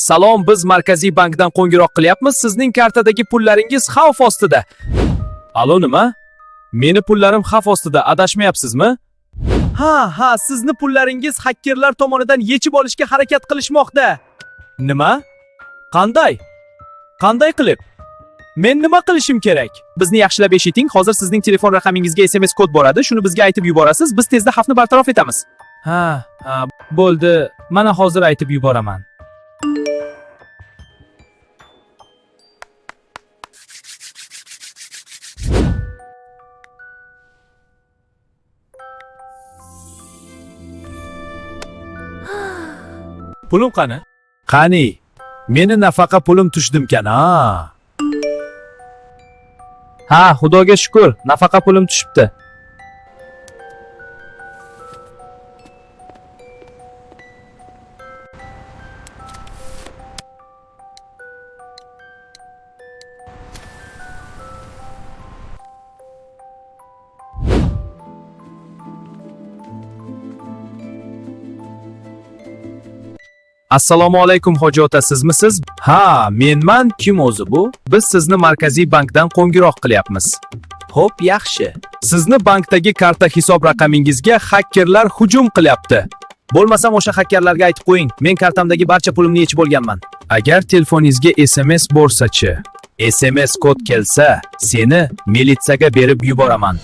Salom, biz Markaziy bankdan qo'ng'iroq qilyapmiz. Sizning kartadagi pullaringiz xavf ostida. Alo, nima? Meni pullarim xavf ostida, adashmayapsizmi? Ha, ha, sizni pullaringiz hakkerlar tomonidan yechib olishga harakat qilishmoqda. Nima? Qanday? Qanday qilib? Men nima qilishim kerak? Bizni yaxshilab eshiting. Hozir sizning telefon raqamingizga SMS kod boradi. Shuni bizga aytib yuborasiz. Biz tezda xavfni bartaraf etamiz. Ha, ha, bo'ldi. Mana hozir aytib yuboraman. Pulim qani? Qani? Meni nafaqa pulim tushdimkan, ha? Ha, xudoga shukr, nafaqa pulim tushibdi. Assalomu alaykum hoji ota, sizmisiz? Ha, menman. Kim o'zi bu? Biz sizni Markaziy bankdan qo'ng'iroq qilyapmiz. Xo'p, yaxshi. Sizni bankdagi karta hisob raqamingizga xakerlar hujum qilyapti. Bo'lmasam o'sha xakerlarga aytib qo'ying, men kartamdagi barcha pulimni yechib olganman. Agar telefoningizga SMS borsa-chi? SMS kod kelsa, seni militsiyaga berib yuboraman.